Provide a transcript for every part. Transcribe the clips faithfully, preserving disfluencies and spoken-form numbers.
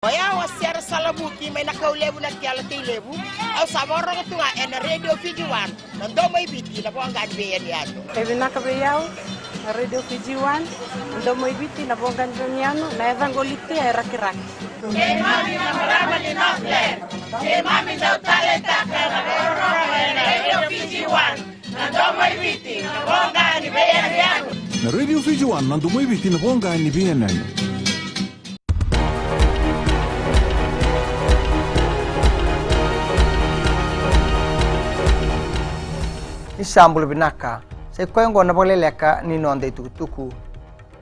O yau a Sera Salavuki mai na Kaulevu na Tiala Tailevu. Au sa vakarorogo tu ga ena Radio Fiji One, na domo i Viti, na voqa ni veiyanuyanu. E vinaka vei au na Radio Fiji One, na domo i Viti, na voqa ni veiyanuyanu, na yacaqu o Litia e Rakiraki. Keimami na marama ni Northland, keimami dau taleitaka na vakarorogo ena Radio Fiji One, na domo i Viti, na voqa ni veiyanuyanu. Na Radio Fiji One, na domo i Viti, na voqa ni veiyanuyanu. Ni sa bula vinaka. Sa i koya oqo na vakaleleka ni noda itukutuku.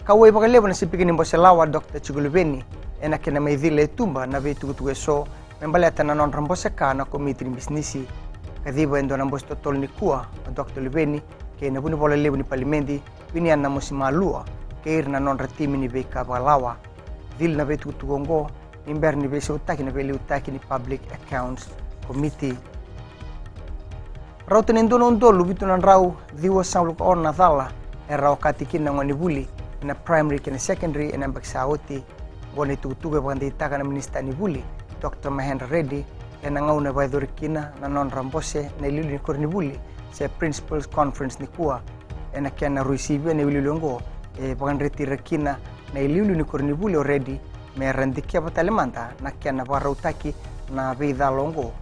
Kauwai vakalevu na sipika ni bose lawa, Doctor Jiko Luveni, ena kena mai cila e tuba na veitukutuku eso me baleta na nodra bose ka na komiti ni bisinisi. Kaciva e dua na bose totolo nikua o Doctor Luveni kei na vunivola levu ni palimedi, Viniana Namosimalua, kei ira na nodra timi ni veika vakalawa. Cila na veitukutuku oqo ni bera ni veisautaki na veiliutaki ni Public Accounts Committee. Rauta ni dua na udolu vitu na drau ciwasagavulu ka ono na cala era okati kina na gonevuli ena primary kei na secondary ena yabaki sa oti. Oqo na itukutuku e vakadeitaka na minisita ni vuli, Doctor Mahendra Reddy, ena gauna e vakayacori kina na nodra bose na iliuliu ni koronivuli se Principals Conference nikua. Ena kena rui sivia na iliuliu oqo, e vakadreti ira kina na iliuliu ni koronivuli o Reddy me ra dikeva tale mada na kena vakarautaki na veicala oqo.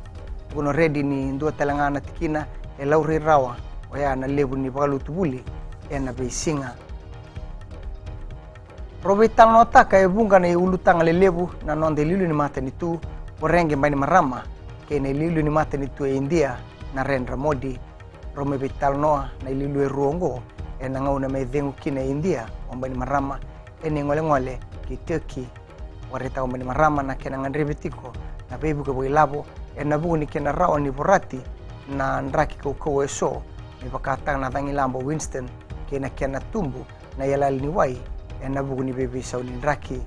Tukuna o Reddy ni dua tale ga na tikina e laurai rawa, oya na levu ni vakalutu vuli ena veisiga. Rau veitalanoataka e vuqa na iulutaga lelevu na noda iliuliu ni matanitu, Voreqe Bainimarama, kei na iliuliu ni matanitu e Idia, Narendra Modi. Rau mai veitalanoa na iliuliu e rua oqo ena gauna me cegu kina e Idia o Bainimarama ena igolegole ki Turkey. Vakaraitaka o Bainimarama na kena gadrevi tiko na veivuke vakailavo ena vuku ni kena rawa ni vorati na draki kaukauwa eso, me vakataka na cagilaba o Winston kei na kena tubu na iyalali ni wai ena vuku ni veiveisau ni draki.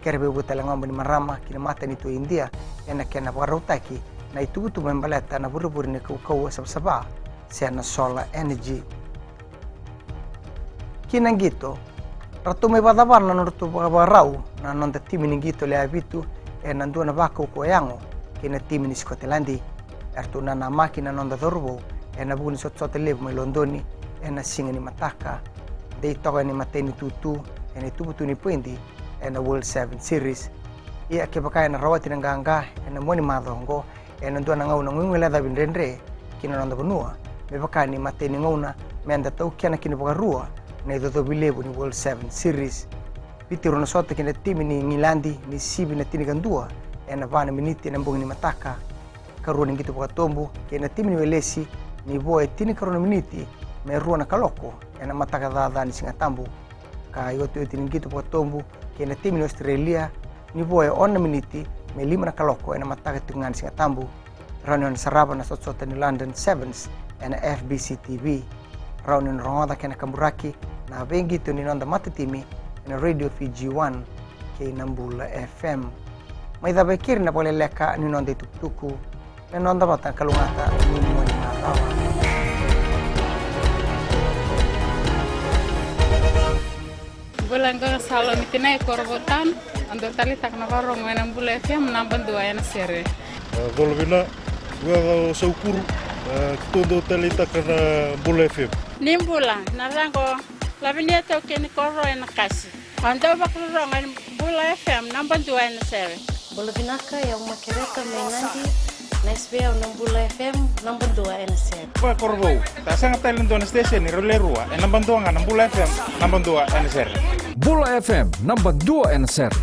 Kere veivuke tale ga o Bainimarama ki na matanitu e Idia ena kena vakarautaki na itukutuku me baleta na vurevure ni kaukauwa savasava se na solar energy. Ki na qito, ratou mai vakacavara na nodratou vakavakarau na noda timi ni qito le a vitu ena dua na vakaukauwa yago kei na timi ni Sikoteladi. Eratou nanamaki na noda cauravou ena vuku ni sotasota levu mai Lodoni ena siga ni mataka. Dei toka ena imatai ni tutu ena itubutubu ni poidi ena World Sevens Series. Ia kevaka ena rawati na qaqa ena mua ni macawa oqo, ena dua na gauna guiguilecavi dredre ki na noda vanua, me vaka ni matai ni gauna meda taukena kina vakarua na icocovi levu ni World Sevens Series. Viti rau na sota kei na timi ni Igiladi ni sivi na tinikadua ena va na miniti ena bogi ni mataka. Karua ni qito vakatobu kei na timi ni Welesi ni vo e tinikarua na miniti me rua na kaloko ena mataka caca ni Sigatabu. Ka iotioti ni qito vakatobu kei na timi ni Australia ni vo e ono na miniti me lima na kaloko ena mataka tiko ga ni Sigatabu. Rawa ni o na sarava na sotasota ni London Sevens ena F B C T V. Rawa ni o na rogoca kei na kaburaki na veiqito ni noda matatimi ena Radio Fiji One kei na Bula F M. Mai cava e keri na vakaleleka ni noda itukutuku. Na noda vata kalougata ni mua ni macawa. Bula, qo na Salo ni Tinai, Korovou Town. Au dau taleitaka na vakarorogo ena Bula F M, naba dua ena sere. E, Colovina, qo o Saukuru, e, keitou dau taleitaka na Bula F M. Ni bula, na yacaqu o Lavinia Taukei ni Koro ena Kasi. Au dau vakarorogo ena Bula F M, naba dua ena sere. Bula vinaka, o yau Makereta mai Nadi. Nice vei au na Bula F M, naba dua ena sere. Koya Korovou, sa sega tale e dua na station, rau le rua, e naba dua ga na Bula F M, naba dua ena sere. Bula F M, naba dua ena sere.